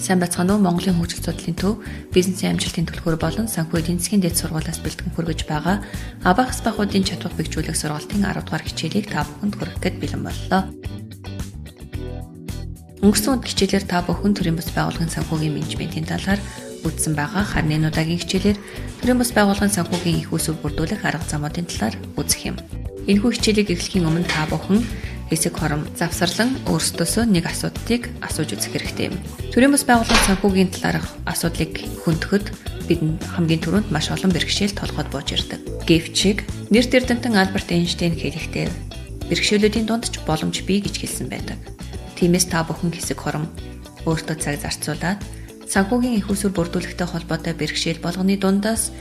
Сайн байцгаана уу? Монголын хөгжил судлалын төв бизнесийн амжилтын түлхүүр болон санхүү эдийн засгийн дэд сургуулиас бэлтгэн хүргэж байгаа Абакс бахуудын чадвар бэхжүүлэх сургалтын 10 дугаар хичээлийг та бүхэнд хүргэхэд бэлэн боллоо. Өнгөрсөн хичээлээр та бүхэн төрийн бус байгууллагын санхүүгийн менежментийн талаар үзсэн байгаа. Харин энэ удаагийн хичээлээр төрийн бус байгууллагын санхүүгийн их усүр бүрдүүлэх арга замуудын талаар үзэх юм. Энэхүү хичээлийг эхлэхийн өмнө та бүхэн хэсэг хором завсарлан өөрсдөөсөө нэг асуудлыг асууж үзэх хэрэгтэй юм. Төрийн бус байгууллагын санхүүгийн талаарх асуудлыг хөндөөхөд бидэнд хамгийн түрүүнд маш олон бэрхшээл толгойд бууж ирдэг. Гэвч нэрт эрдэмтэн Альберт Эйнштейн хэлэхдээ бэрхшээлүүдийн дунд ч боломж бий гэж хэлсэн байдаг. Тиймээс та бүхэн хэсэг хором өөртөө цаг зарцуулаад санхүүгийн их усүр бүрдүүлэхтэй холбоотой бэрхшээл болгоны дундаас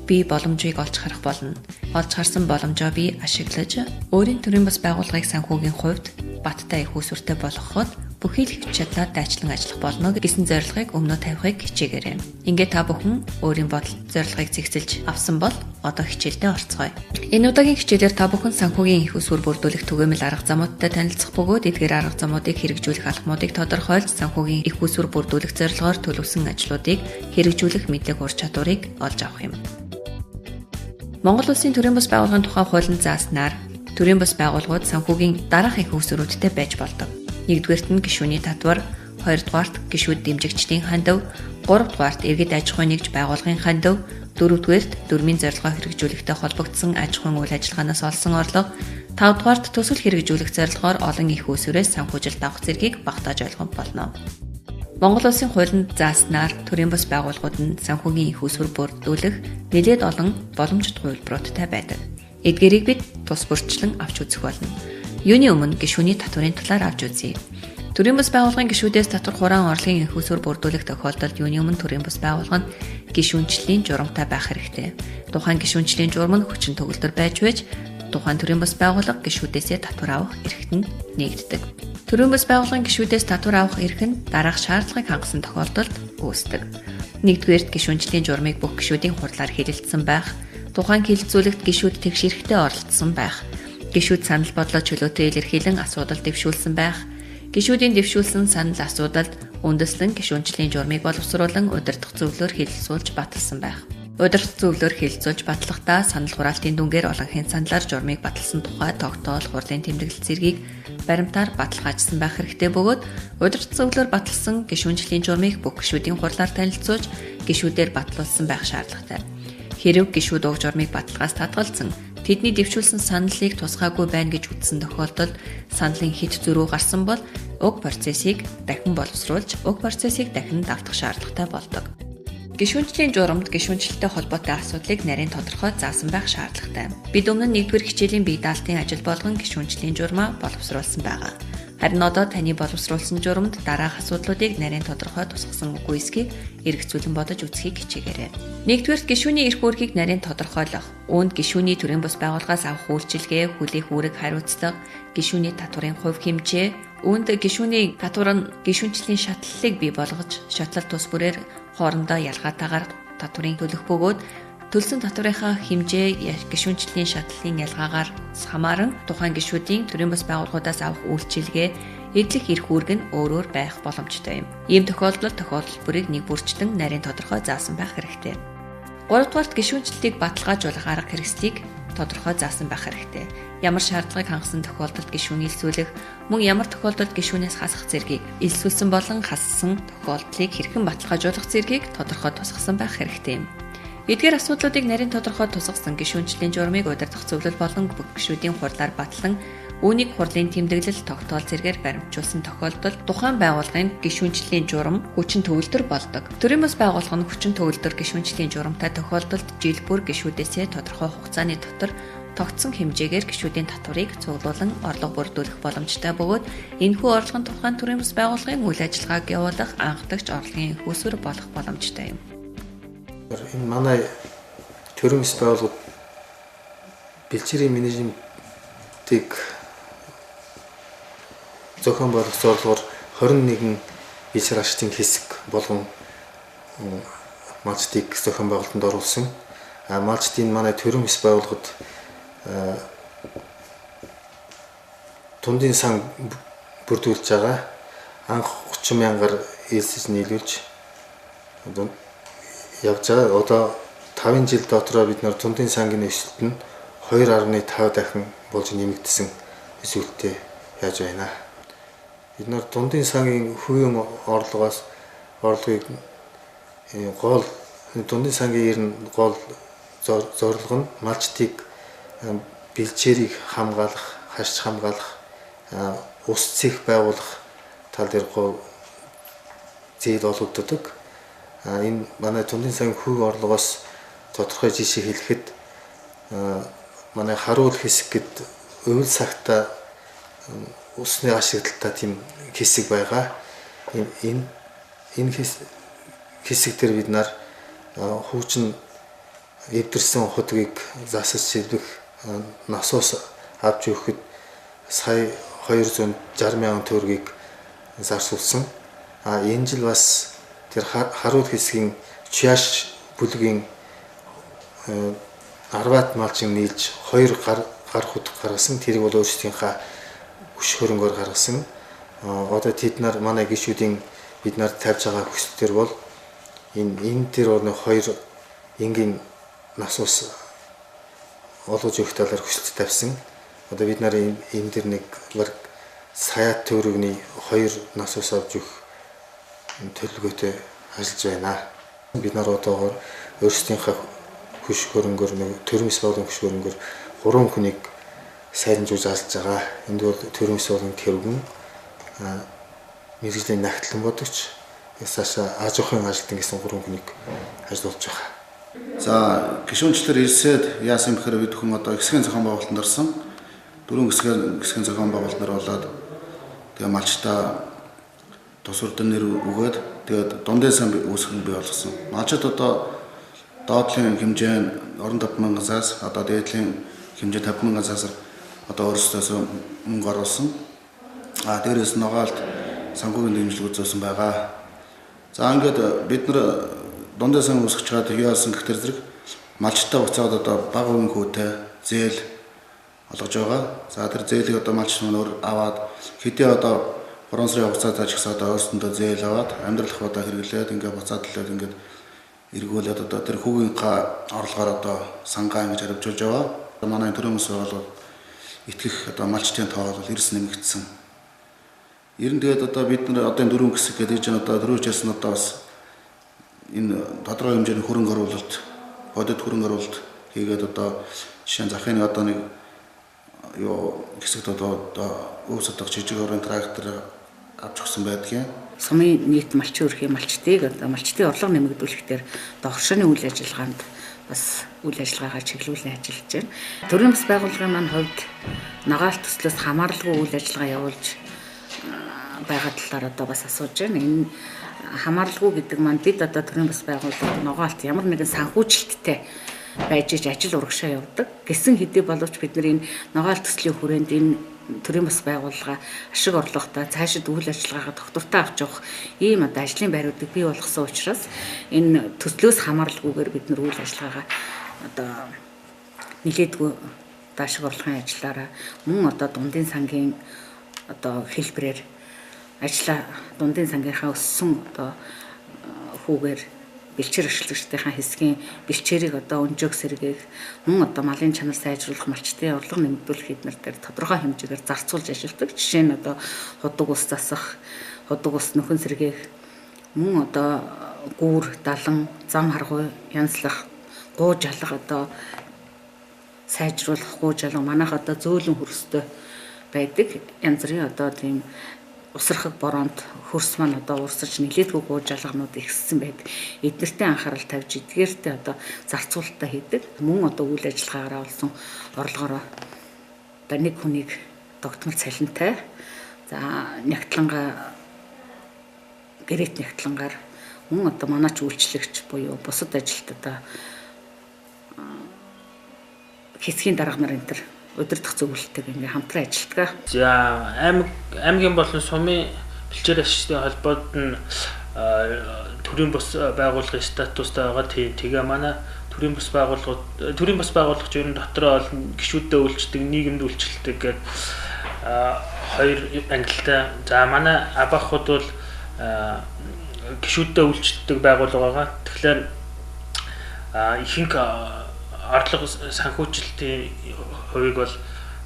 би боломжийг олж харах болно. Олж харсан боломжоо би ашиглаж өөрийн төрийн бус байгууллагыг санхүүгийн хувьд баттай их усүртэй болгоход бүхий л хүч чадлаар дайчлан ажиллах болно гэсэн зорилгыг өмнө тавихыг хичээгээрэй. Ингээд та бүхэн өөрийн бодол зорилгыг зэгцэлж авсан бол одоо хичээлдээ орцгоё. Энэ удаагийн хичээлээр та бүхэн санхүүгийн их усүр бүрдүүлэх түгээмэл арга замуудтай танилцах бөгөөд эдгээр арга замуудыг хэрэгжүүлэх алхмуудыг тодорхойлж санхүүгийн их усүр бүрдүүлэх зорилгоор төлөвлөсөн ажлуудыг хэрэгжүүлэх мэдлэг ур чадварыг олж авах юм. Монгол Улсын төрийн бус байгууллагын тухай хуулинд зааснаар төрийн бус байгууллагууд санхүүгийн дараах их усүрүүдтэй байж болдог. Нэгдүгээрт нь гишүүний татвар, хоёрдугаарт гишүүд дэмжигчдийн хандив, гуравдугаарт иргэд аж ахуйн нэгж байгууллагын хандив, дөрөвдүгээрт дүрмийн зорилгоо хэрэгжүүлэхтэй холбогдсон аж ахуйн үйл ажиллагаанаас олсон орлого, тавдугаарт төсөл хэрэгжүүлэх зорилгоор олон их усүрээс санхүүжилт авах зэргийг багтааж ойлгох болно. Монгол Улсын хуулинд зааснаар төрийн бус байгууллагууд нь санхүүгийн их усүр бүрдүүлэх нэлээд олон боломжит хувилбаруудтай байдаг. Эдгээрийг бид тус бүрчлэн авч үзэх болно. Юуны өмнө гишүүний татварын талаар авч үзье. Төрийн бус байгууллагын гишүүдээс татвар хураан орлогын их усүр бүрдүүлэх тохиолдолд юуны өмнө төрийн бус байгууллага нь гишүүнчлийн журамтай байх хэрэгтэй. Тухайн гишүүнчлийн журам нь хүчин төгөлдөр байж тухайн төрийн бус байгууллага гишүүдээсээ татвар авах эрхт нь нэгддэг. Төрийн бус байгууллагын гишүүдээс татвар авах эрх нь дараах шаардлагыг хангасан тохиолдолд үүсдэг. Нэгдүгээрт гишүүнчлийн журмыг бүх гишүүдийн хурлаар хэлэлцсэн байх, тухайн хэлэлцүүлэгт гишүүд тэгш эрхтэй оролцсон байх, гишүүд санал бодлоо чөлөөтэй илэрхийлэн асуудал дэвшүүлсэн байх, гишүүдийн дэвшүүлсэн санал асуудалд үндэслэн гишүүнчлийн журмыг боловсруулан удирдах зөвлөлөөр хэлэлцүүлж баталсан байх. Удирдах зөвлөлөөр хэлэлцүүлж батлахдаа санал хураалтын дүнгээр олонхын саналаар журмыг баталсан тухай тогтоол хурлын тэмдэглэл зэргийг баримтаар баталгаажсан байх хэрэгтэй бөгөөд удирдах зөвлөлөөр баталсан гишүүнчлийн журмыг бүх гишүүдийн хурлаар танилцуулж гишүүдээр батлуулсан байх шаардлагатай. Хэрв гишүүд уг журмыг баталгаас татгалзан тэдний дэвшүүлсэн саналыг тусгаагүй байна гэж үзсэн тохиолдолд саналын хэд зөрүү гарсан бол уг процессыг дахин боловсруулж уг процессыг дахин давтах шаардлагатай болдог. Гишүүнчлийн журамд гишүүнчлэлтэй холбоотой асуудлыг нарийн тодорхой заасан байх шаардлагатай. Бид өмнө нь 1-р хичээлийн бие даалтын ажил болгон гишүүнчлийн журмаа боловсруулсан байгаа. Харин одоо таны боловсруулсан журамд дараах асуудлуудыг нарийн тодорхой тусгасан үгүй эсхийг эргцүүлэн бодож үзхийг хичээгээрэй. Нэгдүгээрт гишүүний эрх үүргийг нарийн тодорхойлох. Үүнд гишүүний төрийн бус байгууллагаас авах үйлчилгээ, хүлээх үүрэг хариуцлага, гишүүний татварын хувь хэмжээ, үүнд гишүүний татвар нь гишүүнчлийн шатлалыг бий болгож, шатлал тус бүрээр хоорондоо ялгаатайгаар татварын төлөх бөгөөд төлсөн татварынхаа хэмжээ гишүүнчлийн шатлалын ялгаагаар хамааран тухайн гишүүдийн төрийн бус байгууллагуудаас авах үйлчилгээ, эдлэх эрх үүрэг нь өөрөөр байх боломжтой юм. Ийм тохиолдолд тохиолдол бүрийг нэг бүрчлэн нарийн тодорхой заасан байх хэрэгтэй. Гуравдугаарт гишүүнчлэлийг баталгаажуулах арга хэрэгслийг тодорхой заасан байх хэрэгтэй. Ямар шаардлагыг хангасан тохиолдолд гишүүн илсүүлэх, мөн ямар тохиолдолд гишүүнээс хасах зэргийг илсүүлсэн болон хассан тохиолдлыг хэрхэн баталгаажуулах зэргийг тодорхой тусгасан байх хэрэгтэй юм. Эдгээр асуудлуудыг нарийн тодорхой тусгасан гишүүнчлийн журмыг удирдах зөвлөл болон бүх гишүүдийн хурлаар батлан үүнийг хурлын тэмдэглэл тогтоол зэргээр баримтжуулсан тохиолдолд тухайн байгууллагын гишүүнчлийн журам хүчин төгөлдөр болдог. Төрийн бус байгууллага нь хүчин төгөлдөр гишүүнчлийн журамтай тохиолдолд жил бүр гишүүдээсээ тодорхой хугацааны дотор тогтсон хэмжээгээр гишүүдийн татварыг цуглуулан орлого бүрдүүлэх боломжтой бөгөөд энэхүү орлого нь тухайн төрийн бус байгууллагын үйл ажиллагааг явуулах анхдагч орлогын үүсвэр болох боломжтой юм. Энэ манай төрийн бус байгууллагууд бэлчээрийн менежментийг зохион байгуулах зорилгоор 21 бэлчээр ашигтын хэсэг болгон малчдыг зохион байгуулалтанд оруулсан. Малчдын манай төрийн бус байгууллагад тундын сан бүрдүүлж байгаа. Анх 30 мянгаар элсэж нийлүүлж явж байгаа. Одоо 5 жил дотроо бид нар дундын сангийн өсөлт нь 2.5 дахин болж нэмэгдсэн өсөлттэй яаж байна. Бид нар дундын сангийн хувийн орлогоос орлогыг гол дундын сангийн ер нь гол зорилго нь малчдыг бэлчээрийг хамгаалах, хашч хамгаалах, ус цэх байгуулах тал дээр гол зээл олгогддог. Энэ манай дундын сангийн хувийн орлогоос тодорхой жишээ хэлэхэд манай харуул хэсэг гэд өвөл цагта усны ашиглалтаа тийм хэсэг байгаа. Энэ хэсэг дээр бид нар хуучин эвдэрсэн худгийг засаж шивдэх насос авч өгөхөд сая 260 мянган төгрөгийг зарцуулсан. Энэ жил бас тэр харуул хэсгийн Чияш бүлгийн 10-аад малчин нийлж 2 гар хутг гаргасан. Тэрийг бол өөрсдийнхээ хүч хөрөнгөөр гаргасан. Одоо тэд нар манай гишүүдийн бид нар тавьж байгаа хүсэлтээр бол энэ тэр орны 2 энгийн насос олгож өгөх талаар хүсэлт тавьсан. Одоо бид нар энэ дэр нэг бараг саяат төгрөгний 2 насос авч өгөх төлөвлөгөөтэй ажиллаж байна. Бид нар одоогоор өөрсдийнхээ хүч хөрөнгөөр нэг төрийн бас байгууллагын хүч хөрөнгөөр 3 хүнийг сайрнжуулж ажиллаж байгаа. Энд бол төрийн бас байгууллагын тэргүүн, мэргэжлийн нагтлан бодогч, цаашаа аж ахуйн ажилтан гэсэн 3 хүнийг ажиллуулж байгаа. За гишүүнчлэр ирсээд яасан бэхээр бид хүн одоо хэсгийн зохион байгуулалтанд орсон. 4 хэсгийн зохион байгуулалтаар болоод тэгээ малчдаа тус үрдэн нэр өгөөд тэгээд дундын сан үүсгэн бий болгосон. Малчид одоо доотлын хэмжээ нь 25 мянган саас одоо дээдлийн хэмжээ 50 мянган саасаар одоо өөрсдөөс мөнгө оруулсан. А дээрээс ногоолт санхүүгийн дэмжлэг үзүүлсэн байгаа. За ингээд бид нар дундын сан үүсгэж чад юу яасан гэхтэр зэрэг малчтай буцаад одоо бага хувийн хүүтэй зээл олгож байгаа. За тэр зээлийг одоо малч маань өөр аваад хэдий одоо 3 сарын хугацаатай ч гэсэн одоо өөрсөндөө зээл аваад амьдралах одоо хэрэглээд ингээд буцаад л ингээд эргүүлээд одоо тэр хүүгийнхаа орлогоор одоо сангаа ингэж харивжуулж байгаа. Манай төрийн бас байгууллага итгэх одоо малчдын тоо бол эрс нэмэгдсэн. Ер нь тэгээд одоо бид нар одоо энэ дөрвөн хэсэг гэдэг чинь одоо төрөөчөөс нь одоо бас энэ тодорхой хэмжээний хөрөнгө оруулалт, бодит хөрөнгө оруулалт хийгээд одоо жишээ нь захын одоо нэг юу хэсэгт одоо өвс одох жижиг орон трактор авч өгсөн байдгийн. Сумын нийт малчин өрхийн малчдыг одоо малчдын орлого нэмэгдүүлэхдээ догшооны үйл ажиллагаанд бас үйл ажиллагаагаа чиглүүлэн ажиллаж байна. Төрийн бас байгууллагын маань хувьд ногоолт төслөөс хамааралгүй үйл ажиллагаа явуулж байгаа талаар одоо бас асууж байна. Энэ хамааралгүй гэдэг маань бид одоо төрийн бас байгууллага ногоолт ямар нэгэн санхүүжилттэй байж иж ажил урагшаа явдаг. Гэсэн хэдий боловч бид нар энэ ногоолт төслийн хүрээнд энэ төрийн бас байгууллага ашиг орлоготой цаашид үйл ажиллагаагаа тогтвортой авч явах ийм одоо ажлын байруудыг бий болгосон учраас энэ төслөөс хамааралгүйгээр бид нар үйл ажиллагаагаа одоо нилээдгүй одоо ашиг орлогын ажиллаараа мөн одоо дундын сангийн одоо хэлбэрээр ажлаа дундын сангийнхаа өссөн одоо хүүгээр бэлчээр ашиглагчдынхаа хэсгийн бэлчээрийг одоо өнжөөх сэргээх мөн одоо малын чанар сайжруулах малчдын орлого нэмэгдүүлэх эднэр дээр тодорхой хэмжээгээр зарцуулж ажилладаг. Жишээ нь одоо худаг ус засах, худаг ус нөхөн сэргээх, мөн одоо гүүр, далан, зам харгуй янзлах, гуу жалга одоо сайжруулах, гуу жалга манайх одоо зөөлөн хөрстэй байдаг. Янз бүрийн одоо тийм усрахаг бороонд хөрс маань одоо урсаж нилээдгүй гуу жалганууд ихссэн байдаг. Эднэртэй анхаарал тавьж эдгээртэй одоо зарцуулалтаа хийдэг. Мөн одоо үйл ажиллагаагаар олсон орлогоороо одоо нэг хүнийг догтмол цалинтай за нягтлангаа гэрэт нягтлангаар мөн одоо манаач үйлчлэгч буюу бусад ажилт одоо хэсгийн дарга нар энэ төр удирдах зөвлөлтөйг ингээ хамтран ажилладаг. За аймгийн болон сумын бэлчээр ашигчдын холбоод нь төрийн бус байгууллагын статустай байгаа. Тэгээ манай төрийн бас байгууллагууд төрийн бас байгууллага ер нь дотроо олон гишүүддээ үйлчдэг, нийгэмд үйлчилдэг гэдэг хоёр ангилалтай. За манай абахууд бол гишүүддээ үйлчлдэг байгууллага байгаа. Тэгэхээр ихэнх орлого санхүүжилтийн хувийг бол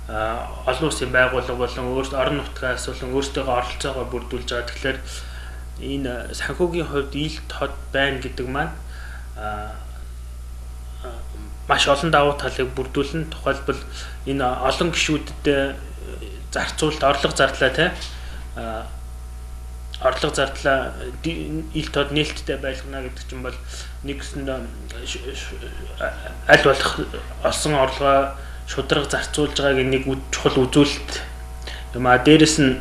олон улсын байгууллага болон орон нутгаас болон өөрсдийнхөө оролцоогоо бүрдүүлж байгаа. Тэгэхээр энэ санхүүгийн хувьд ил тод байна гэдэг маань маш олон давуу талыг бүрдүүлнэ. Тухайлбал энэ олон гишүүдэд зарцуулалт, орлого зардлаа тий орлого зардлаа ил тод нээлттэй байлгана гэдэг чинь бол нэгсэндээ аль болох олсон орлогоо шударга зарцуулж байгааг нэг чухал үзүүлэлт юм а. Дээрэс нь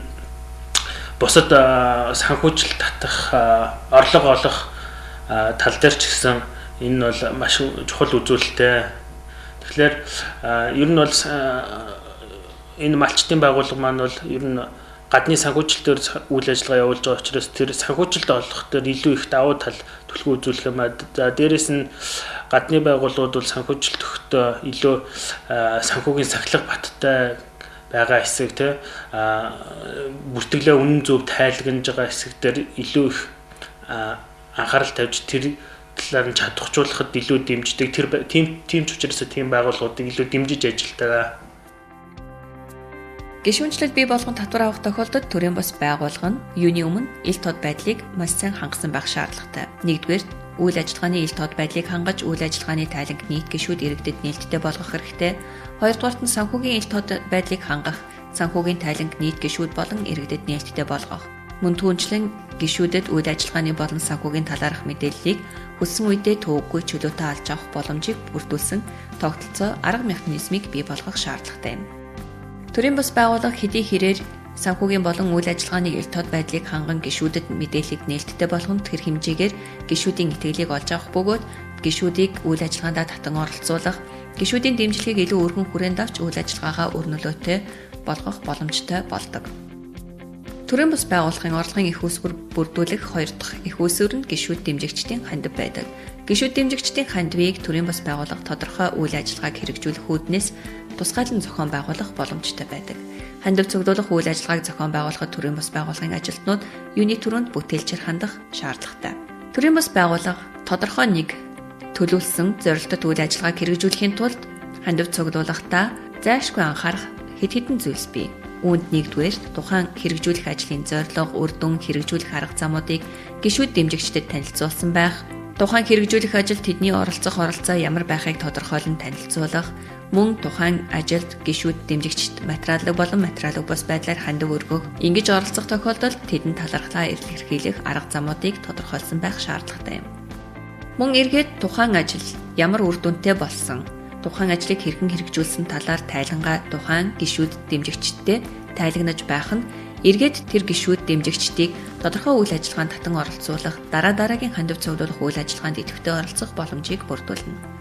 бусад санхүүжилт татах, орлого олох тал дээр ч гэсэн энэ нь бол маш чухал үзүүлэлттэй. Тэгэхээр ер нь бол энэ малчдын байгууллага маань бол ер нь гадны санхүүжилтөөр үйл ажиллагаа явуулж байгаа учраас тэр санхүүжилт олох дээр илүү их давуу тал түлхүү үзүүлэх юм а. За дээрэс нь гадны байгууллагууд бол санхүүжилт өгөхдөө илүү санхүүгийн сахилга баттай байгаа хэсэг тий бүртгэлээ үнэн зөв тайлгнаж байгаа хэсэг дээр илүү их анхаарал тавьж тэр талаар нь чадахжуулахад илүү дэмждэг. Тэр тийм ч учраас тийм байгууллагуудыг илүү дэмжиж ажилладаг. Гишүүнчлэл бий болгон татвар авах тохиолдолд төрийн бус байгууллага нь юуны өмнө ил тод байдлыг маш сайн хангасан байх шаардлагатай. Нэгдүгээр, үйл ажиллагааны ил тод байдлыг хангаж үйл ажиллагааны тайланг нийт гишүүд иргэдэд нээлттэй болгох хэрэгтэй. Хоёрдугаарт нь санхүүгийн ил тод байдлыг хангах, санхүүгийн тайланг нийт гишүүд болон иргэдэд нээлттэй болгох. Мөн түүнчлэн гишүүдэд үйл ажиллагааны болон санхүүгийн талаарх мэдээллийг хүссэн үедээ төвөггүй чөлөөтэй олж авах боломжийг бүрдүүлсэн тогтолцоо арга механизмыг бий болгох шаардлагатай юм. Төрийн бус байгууллага хэдий хэрээр санхүүгийн болон үйл ажиллагааны ил тод байдлыг ханган гишүүдэд мэдээллийг нээлттэй болгон тэр хэмжээгээр гишүүдийн итгэлийг олж авах бөгөөд гишүүдийг үйл ажиллагаандаа татан оролцуулах, гишүүдийн дэмжлэгийг илүү өргөн хүрээнд авч үйл ажиллагаагаа үр нөлөөтэй болгох боломжтой болдог. Төрийн бус байгууллагын орлогын их үүсвэр бүрдүүлэх хоёр дахь их үүсвэр нь гишүүд дэмжигчдийн хандив байдаг. Гишүүд дэмжигчдийн хандивыг төрийн бус байгууллага тодорхой үйл ажиллагааг хэрэгжүүлэх үүднээс тусгайлан зохион байгуулах боломжтой байдаг. Хандив цуглуулах үйл ажиллагааг зохион байгуулахад төрийн бус байгууллагын ажилтнууд юуны түрүүнд бүтээлчээр хандах шаардлагатай. Төрийн бус байгууллага тодорхой нэг төлөвлөсөн зорилттой үйл ажиллагааг хэрэгжүүлэхийн тулд хандив цуглуулахдаа зайлшгүй анхаарах хэд хэдэн зүйлс бий. Үүнд нэгдүгээр тухайн хэрэгжүүлэх ажлын зорилго, үр дүн, хэрэгжүүлэх арга замуудыг гишүүд дэмжигчдэд танилцуулсан байх, тухайн хэрэгжүүлэх ажилд тэдний оролцох оролцоо ямар байхыг тодорхойлон танилцуулах, мөн тухайн ажилд гишүүд дэмжигчд материалын болон материалын бус байдлаар хандив өргөх, ингэж оролцох тохиолдолд тэдэнд талархлаа илэрхийлэх арга замуудыг тодорхойлсон байх шаардлагатай юм. Мөн эргээд тухайн ажил ямар үр дүнтэй болсон, тухайн ажлыг хэрхэн хэрэгжүүлсэн талаар тайлангаа тухайн гишүүд дэмжигчдтэй тайлагнаж байх нь эргээд тэр гишүүд дэмжигчдийг тодорхой үйл ажиллагаанд татан оролцуулах, дараа дараагийн хандив цуглуулах үйл ажиллагаанд идэвхтэй оролцох боломжийг бүрдүүлнэ.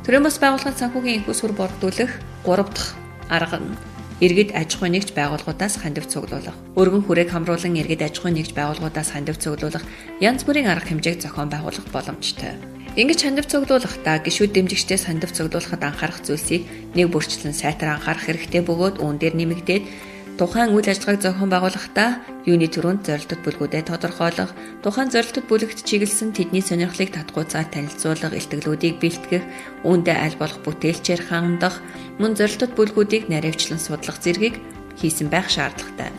Төрийн бус байгууллагын санхүүгийн их үүсвэр бүрдүүлэх 3 дахь арга нь иргэд аж ахуйн нэгж байгууллагуудаас хандив цуглуулах. Өргөн хүрээг хамруулан иргэд аж ахуйн нэгж байгууллагуудаас хандив цуглуулах янз бүрийн арга хэмжээг зохион байгуулах боломжтой. Ингэж хандив цуглуулахдаа гишүүд дэмжигчдээс хандив цуглуулахад анхаарах зүйлсийг нэг бүрчлэн сайтар анхаарах хэрэгтэй бөгөөд үүн дээр нэмэгдээд тухайн үйл ажиллагааг зохион байгуулахдаа юуны түрүүнд зорилтод бүлгүүдэд тодорхойлох, тухайн зорилтод бүлэгт чиглэсэн тэдний сонирхлыг татгуйцаар танилцуулах, илтгэлүүдийг бэлтгэх, үүндээ аль болох бүтээлчээр хандах, мөн зорилтод бүлгүүдийг наривчлан судлах зэргийг хийсэн байх шаардлагатай.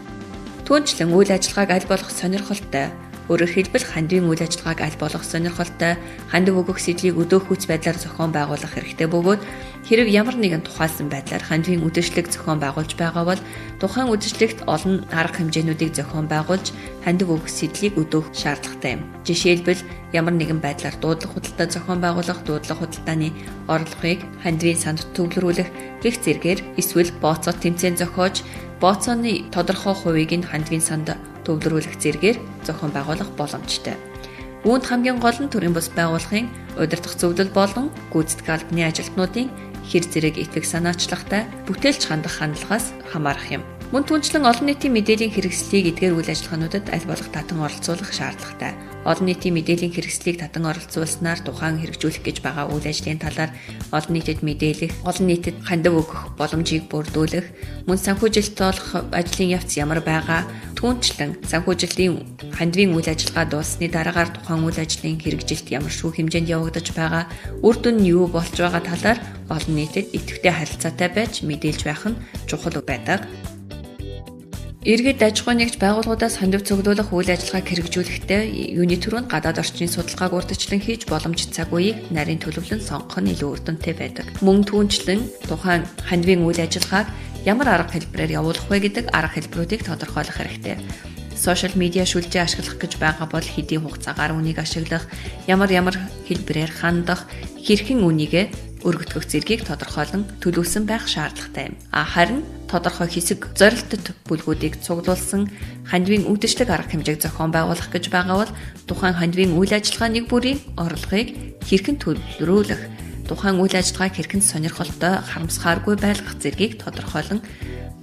Түүнчлэн үйл ажиллагааг аль болох сонирхолтой, өөрөөр хэлбэл хандивын үйл ажиллагааг аль болох сонирхолтой, хандив өгөх сэдлийг өдөөхүйц байдлаар зохион байгуулах хэрэгтэй бөгөөд хэрэг ямар нэгэн тухайлсан байдлаар хандивын үдшилэг зохион байгуулж байгаа бол тухайн үдшилэгт олон арга хэмжээнүүдийг зохион байгуулж хандив өгөх сэдлийг өдөөх шаардлагатай юм. Жишээлбэл ямар нэгэн байдлаар дуудлага худалдаа зохион байгуулах, дуудлага худалдааны орлогыг хандивын санд төвлөрүүлэх гэх зэргээр эсвэл бооцоо тэмцээн зохиож бооцооны тодорхой хувийг нь хандивын санд төвлөрүүлэх зэргээр зохион байгуулах боломжтой. Үүнд хамгийн гол нь төрийн бус байгууллагын удирдах зөвлөл болон гүйцэтгэх албаны ажилтнуудын хэр зэрэг итгэх санаачлагтай бүтээлч хандах хандлагаас хамаарах юм. Мөн түнчлэн олон нийтийн мэдээллийн хэрэгслийг эдгээр үйл ажиллагаануудад аль болох татан оролцуулах шаардлагатай. Олон нийтийн мэдээллийн хэрэгслийг татан оролцуулснаар тухайн хэрэгжүүлэх гэж байгаа үйл ажлын талаар олон нийтэд мэдээлэх, олон нийтэд хандив өгөх боломжийг бүрдүүлэх, мөн санхүүжилт олох ажлын явц ямар байгаа, Түүнчлэн санхүүжилтийн хандивын үйл ажиллагаа дууссаны дараагаар тухайн үйл ажлын хэрэгжилт ямар шүүх хэмжээнд явагдаж байгаа, үр дүн нь юу болж байгаа талаар олон нийтэд идэвхтэй харилцаатай байж мэдээлж байх нь чухал байдаг. Иргэд аж ахуй нэгж байгууллагуудаас хандив цуглуулах үйл ажиллагааг хэрэгжүүлэхдээ юуны түрүүнд гадаад орчны судалгааг урьдчилан хийж боломж цаг үеийг нарийн төлөвлөн сонгох нь илүү үр дүнтэй байдаг. Мөн түүнчлэн тухайн хандивын үйл ажиллагааг ямар арга хэлбэрээр явуулах вэ гэдэг арга хэлбэрүүдийг тодорхойлох хэрэгтэй. Сошиал медиа шүлжээ ашиглах гэж байгаа бол хэдийн хугацаагаар үнийг ашиглах, ямар ямар хэлбэрээр хандах, хэрхэн үнийгээ өргөтгөх зэргийг тодорхойлон төлөвлөсөн байх шаардлагатай юм. Харин тодорхой хэсэг зорилттой бүлгүүдийг цуглуулсан хандивын үүдэлчлэг арга хэмжээг зохион байгуулах гэж байгаа бол тухайн хандивын үйл ажиллагаа нэг бүрийн орлогыг хэрхэн төлөвлөрүүлэх, тухайн үйл ажиллагааг хэрхэн сонирхолтой, харамсахааргүй байлгах зэргийг тодорхойлон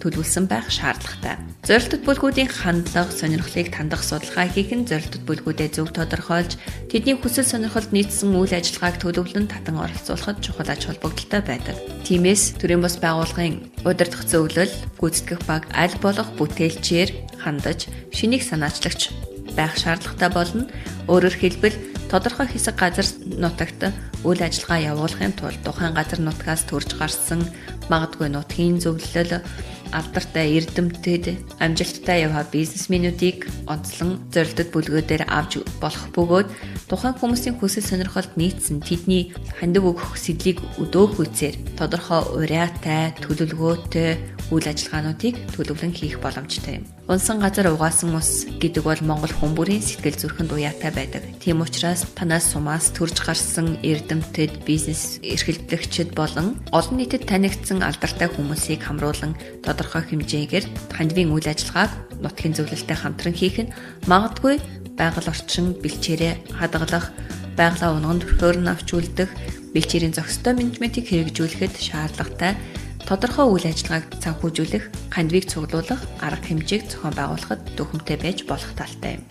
төлөвлөсөн байх шаардлагатай. Зорилттой бүлгүүдийн хандлага, сонирхлыг тандах судалгаа хийх нь зорилттой бүлгүүдэд зөв тодорхойлж, тэдний хүсэл сонирхолд нийцсэн үйл ажиллагааг төлөвлөн татан оролцуулахад чухал ач холбогдолтой байдаг. Тиймээс төрийн бус байгууллагын удирдах зөвлөл, гүйцэтгэх баг аль болох бүтээлчээр хандаж, шинийг санаачлагч байх шаардлагатай болно. Өөрөөр хэлбэл тодорхой хэсэг газар нутагт үйл ажиллагаа явуулахын тулд тухайн газар нутгаас төрж гарсан магадгүй нутгийн зөвлөл, алдартай эрдэмтэд, амжилттай яваа бизнесмэнүүдийг онцлон зорилтод бүлгүүдээр авч болох бөгөөд тухайн хүмүүсийн хүсэл сонирхолд нийцсэн тэдний хандив өгөх сэдлийг өдөөх үйцээр тодорхой уриатай, төлөвлөгөөтэй үйл ажиллагаануудыг төлөвлөн хийх боломжтой юм. Унсан газар угаасан ус гэдэг бол Монгол хүн бүрийн сэтгэл зүрхэнд уяатай байдаг. Тийм учраас танаас сумаас төрж гарсан эрдэмтэд, бизнес эрхлэгчид болон олон нийтэд танигдсан алдартай хүмүүсийг хамруулан тодорхой хэмжээгээр хандивын үйл ажиллагааг нутгийн зөвлөлтөй хамтран хийх нь магадгүй байгаль орчин бэлчээрээ хадгалах, байгалаа унган төрхөөр нь авч үлдэх, бэлчээрийн зохистой менежментийг хэрэгжүүлэхэд шаардлагатай тодорхой үйл ажиллагааг санхүүжүүлэх, хандивыг цуглуулах арга хэмжээг зохион байгуулахад дөхөмтэй байж болох талтай юм.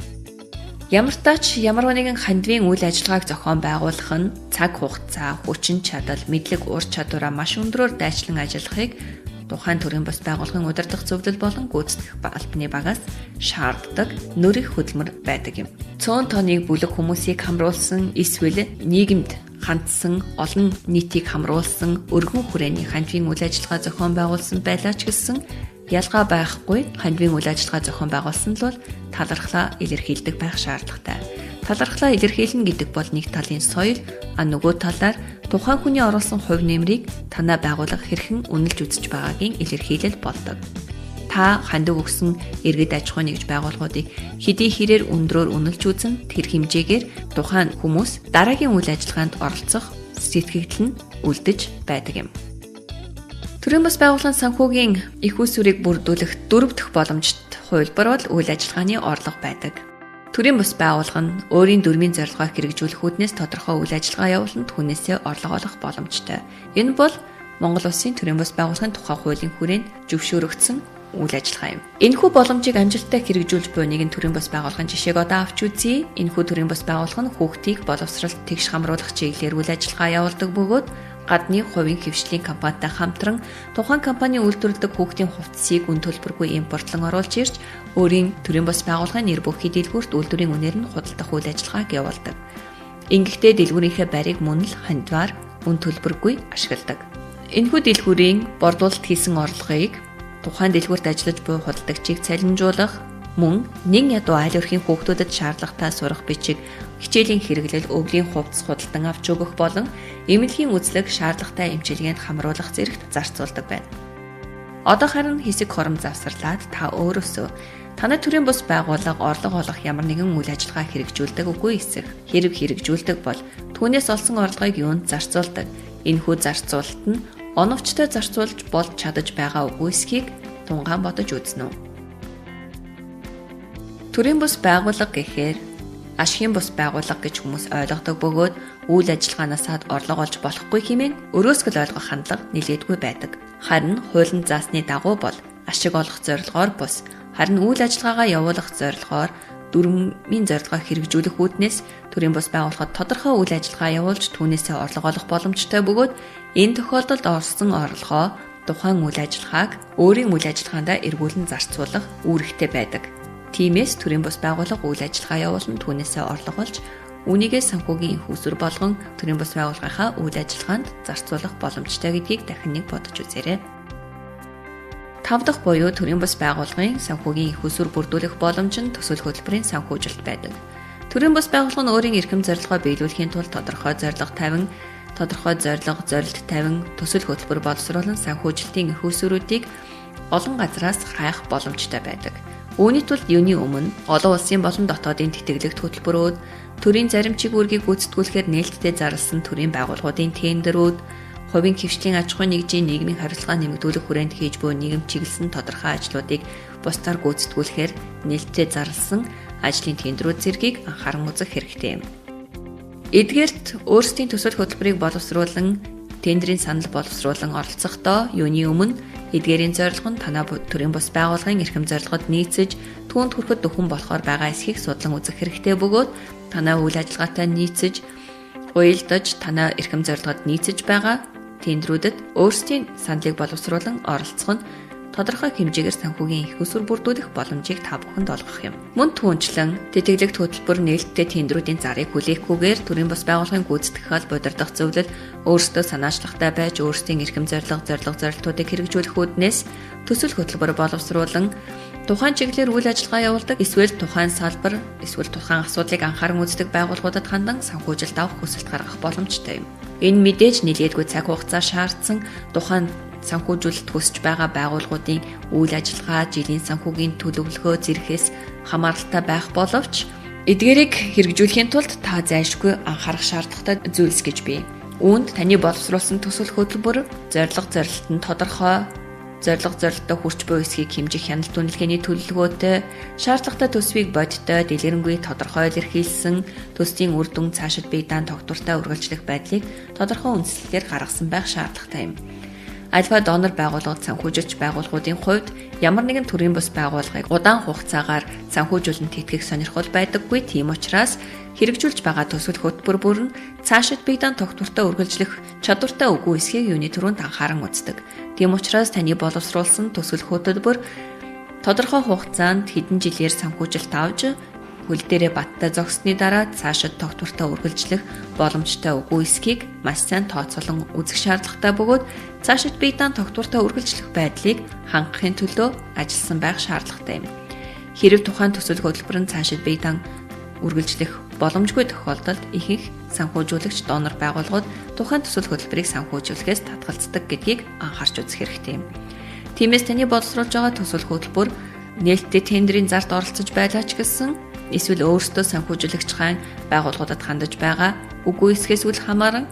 Ямар тач ямар нэгэн хандивын үйл ажиллагааг зохион байгуулах нь цаг хугацаа, хүчин чадал, мэдлэг, ур чадвараа маш өндрөөр дайчлан ажиллахыг тухайн төрийн бус байгууллагын удирдах зөвлөл болон гүйцэтгэх албаны багаас шаарддаг нөрөх хөдөлмөр байдаг юм. Цөөн тооны бүлэг хүмүүсийг хамруулсан эсвэл нийгэмд хандсан олон нийтийг хамруулсан өргөн хүрээний хандивын үйл ажиллагаа зохион байгуулсан байлаа ч гэсэн ялгаа байхгүй хандивын үйл ажиллагаа зохион байгуулсан л бол талархлаа илэрхийлдэг байх шаардлагатай. Талархлаа илэрхийлнэ гэдэг бол нэг талын соёл, нөгөө талаар тухайн хүний оруулсан хувь нэмрийг танай байгууллага хэрхэн үнэлж үзэж байгаагийн илэрхийлэл болдог. Та хандив өгсөн иргэд аж ахуй нэгж байгууллагуудыг хэдий хэрээр өндрөөр үнэлж үзэн тэр хэмжээгээр тухайн хүмүүс дараагийн үйл ажиллагаанд оролцох сэтгэгдэл нь үлдэж байдаг юм. Төрийн бас байгууллагын санхүүгийн их усүрийг бүрдүүлэх дөрөв дэх боломжит хувилбар бол үйл ажиллагааны орлого байдаг. Төрийн бус байгууллага нь өөрийн дүрмийн зорилгоо хэрэгжүүлэх үүднээс тодорхой үйл ажиллагаа явуулан түүнээсээ орлого олох боломжтой. Энэ бол Монгол Улсын төрийн бус байгууллагын тухай хуулийн хүрээнд зөвшөөрөгдсөн үйл ажиллагаа юм. Энэхүү боломжийг амжилттай хэрэгжүүлж буй нэгэн төрийн бус байгууллагын жишээг одоо авч үзье. Энэхүү төрийн бус байгууллага нь хүүхдийг боловсролд тэгш хамруулах чиглэлээр үйл ажиллагаа явуулдаг бөгөөд гадны хувийн хэвшлийн компанитай хамтран тухайн компани үйлдвэрлэдэг хүүхдийн хувцсыг үн төлбөргүй импортлон оруулж ирж өөрийн төрийн бус байгууллагын нэр бүхий дэлгүүрт үйлдвэрийн үнээр нь худалдах үйл ажиллагааг явуулдаг. Ингэхдээ дэлгүүрийнхээ барийг мөн л хандиваар үн төлбөргүй ашигладаг. Энэхүү дэлгүүрийн борлуулалт хийсэн орлогыг тухайн дэлгүүрт ажиллаж буй худалдагчийг цалинжуулах, мөн нэн ядуу айл өрхийн хүүхдүүдэд шаардлагатай сурах бичиг, хичээлийн хэрэглэл, өвлийн хувцас худалдан авч өгөх болон эмнэлгийн үзлэг шаардлагатай эмчилгээнд хамруулах зэрэгт зарцуулдаг байна. Одоо харин хэсэг хором завсарлаад та өөрөөсөө танай төрийн бус байгууллага орлого олох ямар нэгэн үйл ажиллагаа хэрэгжүүлдэг үгүй эсэх. Хэрэг хэрэгжүүлдэг бол түүнээс олсон орлогыг юунд зарцуулдаг? Энэхүү зарцуулалт нь оновчтой зарцуулж болж чадаж байгаа үгүй эсхийг тунгаан бодож үзнэ үү? Төрийн бус байгууллага гэхээр ашигын бус байгууллага гэж хүмүүс ойлгодог бөгөөд үйл ажиллагаанаас орлого олж болохгүй хэмээн өрөөсгөл ойлгох хандлага нэлээдгүй байдаг. Харин хуулинд заасны дагуу бол ашиг олох зорилгоор бус харин үйл ажиллагаагаа явуулах зорилгоор дүрмийн зорилгоо хэрэгжүүлэх үүднээс төрийн бус байгууллагад тодорхой үйл ажиллагаа явуулж түүнээсээ орлого олох боломжтой бөгөөд энэ тохиолдолд олсон орлогоо тухайн үйл ажиллагааг өөрийн үйл ажиллагаандаа эргүүлэн зарцуулах үүрэгтэй байдаг. Тиймээс төрийн бус байгууллага үйл ажиллагаа явуулан түүнээсээ орлого олж үүнийгээ санхүүгийн их усүр болгон төрийн бус байгууллагынхаа үйл ажиллагаанд зарцуулах боломжтой гэдгийг дахин нэг бодож үзээрэй. Тав дахь буюу төрийн бус байгууллагын санхүүгийн их усүр бүрдүүлэх боломж нь төсөл хөтөлбөрийн санхүүжилт байдаг. Төрийн бус байгууллага нь өөрийн эрхэм зорилгоо биелүүлэхийн тулд тодорхой зорилго тавин, тодорхой зорилго, зорилт тавин төсөл хөтөлбөр боловсруулан санхүүжилтийн их усүрүүдийг олон газраас хайх боломжтой байдаг. Үүний тулд юуны өмнө олон улсын болон дотоодын тэтгэлэгт хөтөлбөрүүд, төрийн зарим чиг үүргийг гүйцэтгүүлэхээр нээлттэй зарласан төрийн байгууллагуудын тендерүүд, хувийн хвшлийн аж ахуйн нэгжийн нийгмийн харилцаа нэмэгдүүлэх хүрээнд хийж буй нийгэм чиглэсэн тодорхой ажлуудыг бусдаар гүйцэтгүүлэхээр нээлттэй зарласан ажлын тендерүүд зэргийг анхааран үзэх хэрэгтэй юм. Эдгээрт өөрсдийн төсөл хөтөлбөрийг боловсруулан тендерийн санал боловсруулан оролцохдоо юуны өмнө эдгээрийн зорилго нь танай төрийн бус байгууллагын эрхэм зорилгод нийцэж түүнд хүрэхэд дөхөн болохоор байгаа эсхийг судлан үзэх хэрэгтэй бөгөөд танай үйл ажиллагаатай нийцэж уялдаж танай эрхэм зорилгод нийцэж байгаа тендрүүдэд өөрсдийн саналыг боловсруулан оролцох нь тодорхой хэмжээгээр санхүүгийн их усүр бүрдүүлэх боломжийг та бүхэнд олгох юм. Мөн түүнчлэн тэтгэлэгт хөтөлбөр нээлттэй тендрүүдийн зарыг хүлээхгүйгээр төрийн бус байгууллагын гүйцэтгэх хал удирдах зөвлөл өөрсдөө санаачлагтай байж өөрсдийн эрхэм зорилго, зорилго зорилтуудыг хэрэгжүүлэх үүднээс төсөл хөтөлбөр боловсруулан тухайн чиглэлээр үйл ажиллагаа явуулдаг эсвэл тухайн салбар эсвэл тухайн асуудлыг анхааран үздэг байгууллагуудад хандан санхүүжилт авах хүсэлт гаргах боломжтой юм. Энэ мэдээж нэлээдгүй цаг хугацаа шаардсан тухайн санхүүжүүлэлт хүсэж байгаа байгууллагуудын үйл ажиллагаа, жилийн санхүүгийн төлөвлөгөө зэрхээс хамааралтай байх боловч эдгээрийг хэрэгжүүлэхийн тулд та зайлшгүй анхаарах шаардлагатай зүйлс гэж бий. Үүнд таны боловсруулсан төсөл хөтөлбөр, зорилго зорилт нь тодорхой, зорилго зорилттой хүрч буй эсхийг хэмжих хяналт үнэлгээний төлөвлөгөөтэй, шаардлагатай төсвийг бодиттой, дэлгэрэнгүй тодорхой илэрхийлсэн, төслийн үр дүн цаашид бие даан тогтвортой үргэлжлэх байдлыг тодорхой үндслэлээр гаргасан байх шаардлагатай юм. Альва донор байгууллагад санхүүжилч байгууллагуудын хувьд ямар нэгэн төрийн бус байгууллагыг удаан хугацаагаар санхүүжүүлэн тэтгэх сонирхол байдаггүй. Тийм учраас хэрэгжүүлж байгаа төсөл хөтөлбөр бүр нь цаашид бие даан тогтвортой үргэлжлэх чадвартай үгүй эсхийг юуны түрүүнд анхааран үздэг. Тийм учраас таны боловсруулсан төсөл хөтөлбөр тодорхой хугацаанд хэдэн жилээр санхүүжилт авч хөл дээрээ баттай зогссны дараа цаашид тогтвортой үргэлжлэх боломжтой үгүй эсхийг маш сайн тооцоолон үзэх шаардлагатай бөгөөд цаашид бие даан тогтвортой үргэлжлэх байдлыг хангахын төлөө ажилласан байх шаардлагатай юм. Хэрв тухайн төсөл хөтөлбөр нь цаашид бие даан үргэлжлэх боломжгүй тохиолдолд ихэнх санхүүжүүлэгч донор байгууллагууд тухайн төсөл хөтөлбөрийг санхүүжүүлэхээс татгалздаг гэдгийг анхаарч үзэх хэрэгтэй юм. Тиймээс таны боловсруулж байгаа төсөл хөтөлбөр нээлттэй тендерийн зарт оролцож байлаа ч гэсэн эсвэл өөрсдөө санхүүжүүлэгч хаан байгууллагуудад хандаж байгаа үгүй эсхээс үл хамааран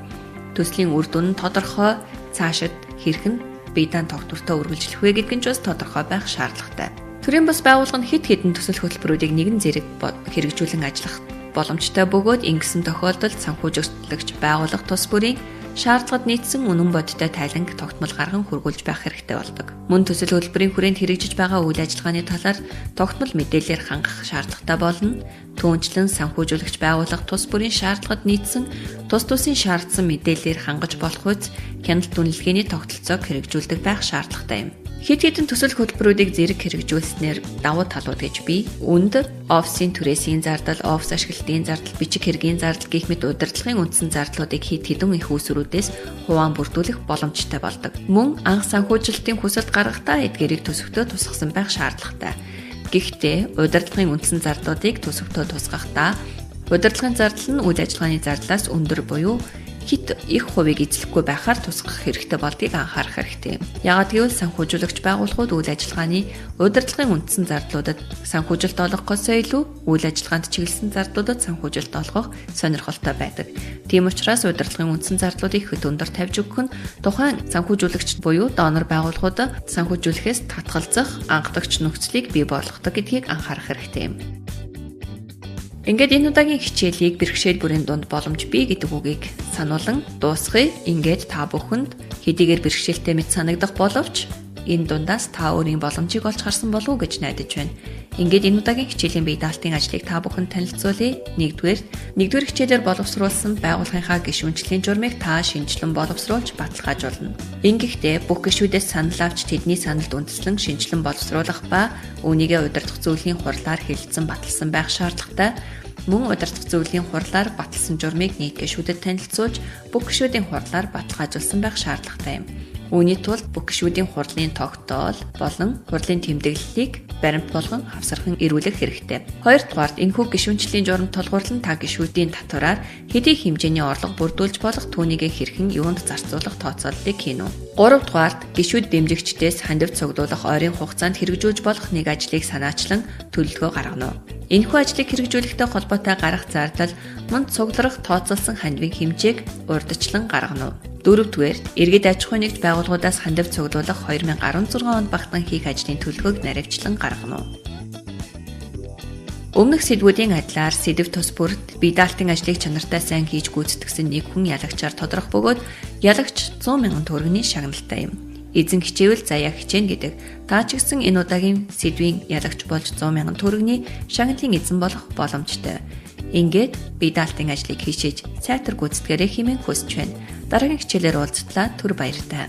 төслийн үр дүн нь тодорхой, цаашид хэрхэн бие даан тогтвортой үргэлжлэх вэ гэдг нь ч бас тодорхой байх шаардлагатай. Төрийн бус байгууллага нь хэд хэдэн төсөл хөтөлбөрүүдийг нэгэн зэрэг хэрэгжүүлэн ажиллах боломжтой бөгөөд ингэсэн тохиолдолд санхүүжүүлэгч байгууллага тус бүрийн шаардлагад нийцсэн үнэн бодиттой тайланг тогтмол гарган хөргүүлж байх хэрэгтэй болдог. Мөн төсөл хөтөлбөрийн хүрээнд хэрэгжиж байгаа үйл ажиллагааны талаар тогтмол мэдээлэлээр хангах шаардлагатай болно. Түүнчлэн санхүүжүүлэгч байгууллага тус бүрийн шаардлагад нийцсэн тус тусын шаардсан мэдээлэлээр хангаж болох үз хяналт үнэлгээний тогтолцоог хэрэгжүүлдэг байх шаардлагатай юм. Хэд хэдэн төсөл хөтөлбөрүүдийг зэрэг хэрэгжүүлснээр давуу талууд гэж бий. Үнд офисын түрээсийн зардал, офис ашиглалтын зардал, бичиг хэргийн зардал гэх мэт удирдлагын үндсэн зардлуудыг хэд хэдэн их үүсвэрүүдээс хуваан бүрдүүлэх боломжтой болдог. Мөн анх санхүүжилтийн хүсэлт гаргахдаа эдгээрийг төсөвтөө тусгасан байх шаардлагатай. Гэхдээ удирдлагын үндсэн зардлуудыг төсөвтөө тусгахдаа удирдлагын зардал нь үйл ажиллагааны зардлаас өндөр буюу хит их хувийг эзлэхгүй байхаар тусгах хэрэгтэй болдгийг анхаарах хэрэгтэй. Яагаад гэвэл санхүүжүүлэгч байгууллагууд үйл ажиллагааны удирдлагын үндсэн зардлуудад санхүүжилт олгохоосоо илүү үйл ажиллагаанд чиглэсэн зардлуудад санхүүжилт олгох сонирхолтой байдаг. Тийм учраас удирдлагын үндсэн зардлуудыг хэд өндөр тавьж өгөх нь тухайн санхүүжүүлэгч буюу донор байгууллагууд санхүүжүүлэхээс татгалзах анхдагч нөхцөлийг бий болгодог гэдгийг анхаарах хэрэгтэй юм. Ингээд энэ удаагийн хичээлийг бэрхшээл бүрийн дунд боломж бий гэдэг үгийг сануулan дуусгая. Ингээд та бүхэнд хэдийгээр бэрхшээлтэй мэт санагдах боловч энэ дундаас та өөрийн боломжийг олж харсан болов уу гэж найдаж байна. Ингээд энэ удаагийн хичээлийн бие даалтын ажлыг та бүхэнд танилцуулъя. Нэгдүгээр хичээлээр боловсруулсан байгууллагынхаа гишүүнчлийн журмыг та шинжилэн боловсруулж баталгаажуулна. Ингэхдээ бүх гишүүдээс санал авч тэдний саналд үндэслэн шинжилэн боловсруулах ба үүнийгээ удирдах зөвлөлийн хурлаар хэлэлцэн баталсан байх шаардлагатай. Мөн удирдах зөвлөлийн хурлаар баталсан журмыг нийт гишүүдэд танилцуулж бүх гишүүдийн хурлаар баталгаажуулсан байх шаардлагатай юм. Үүний тулд бүх гишүүдийн хурлын тогтоол болон хурлын тэмдэглэлийг баримт болгон хавсархан эрүүлэх хэрэгтэй. Хоёрдугаарт энэхүү гишүүнчлийн журам тулгуурлан та гишүүдийн татвараар хэдий хэмжээний орлого бүрдүүлж болох түүнийгээ хэрхэн юунд зарцуулах тооцооллыг хийнэ. Гуравдугаарт гишүүд дэмжигчдээс хандив цуглуулах ойрын хугацаанд хэрэгжүүлж болох нэг ажлыг санаачлан төлөвлөгөө гаргана. Энэхүү ажлыг хэрэгжүүлэхтэй холбоотой гарах зардал мөн цугларах тооцоолсон хандивын хэмжээг урьдчилан гаргана. Дөрөвдүгээрт иргэд аж ахуйн нэгж байгууллагуудаас хандив цуглуулах 2016 онд багтан хийх ажлын төлөвлөгөөг наривчлан гаргана. Өмнөх сэдвүүдийн адилаар сэдэв тус бүрт бие даалтын ажлыг чанартай сайн хийж гүйцэтгэсэн нэг хүн ялагчаар тодрох бөгөөд ялагч 100 мянган төгрөгийн шагналтай юм. Эзэн хичээвэл заяа хичээнэ гэдэг. Та ч гэсэн энэ удаагийн сэдвийн ялагч болж 100 мянган төгрөгийн шагналын эзэн болох боломжтой. Ингээд бие даалтын ажлыг хийшээж сайтар гүйцэтгээрэй хэмээн хүсэж байна. Дараагийн хичээлээр уулзтлаа, түр баяртай.